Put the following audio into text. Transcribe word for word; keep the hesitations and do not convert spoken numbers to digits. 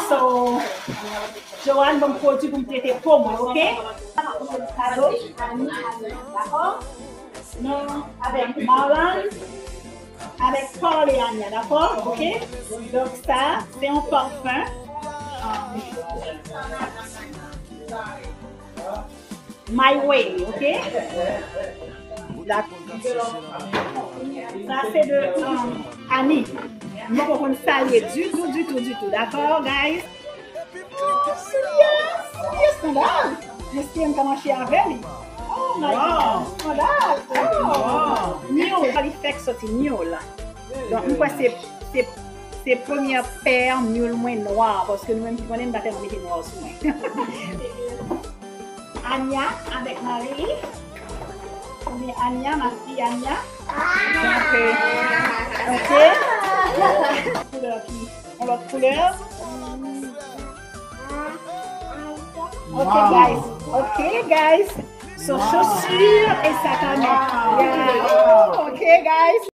So, Joanne ban m pwodui pou m trete po mwen, oke? Kado, Annie, Annie, dakò? Non, avèk Marlon, avèk Carly Anya, dakò? Oke? Donk sa, se yon pafen. My way, oke? Dakò. Sa se de um, Annie. M poko konn salye ditou, ditou, ditou. Dakò, guys? Yes, yes, sandal. Mesye, m ka mache avè li. Oh my God, sandal. Oh. New. Li fèk soti new la. Donk, m kwè se, se, se premyè pè mule mwen nwa, paske nou menm ki konnen m pa tèlman mete nwa sou mwen. Anya avèk mari li. Oubyen Anya, ma fille Anya. Ok. Koulè ki, yon lòt koulè. Ok, guys. Ok, guys. So, chaussure et sac à main. Yeah. Ok, guys.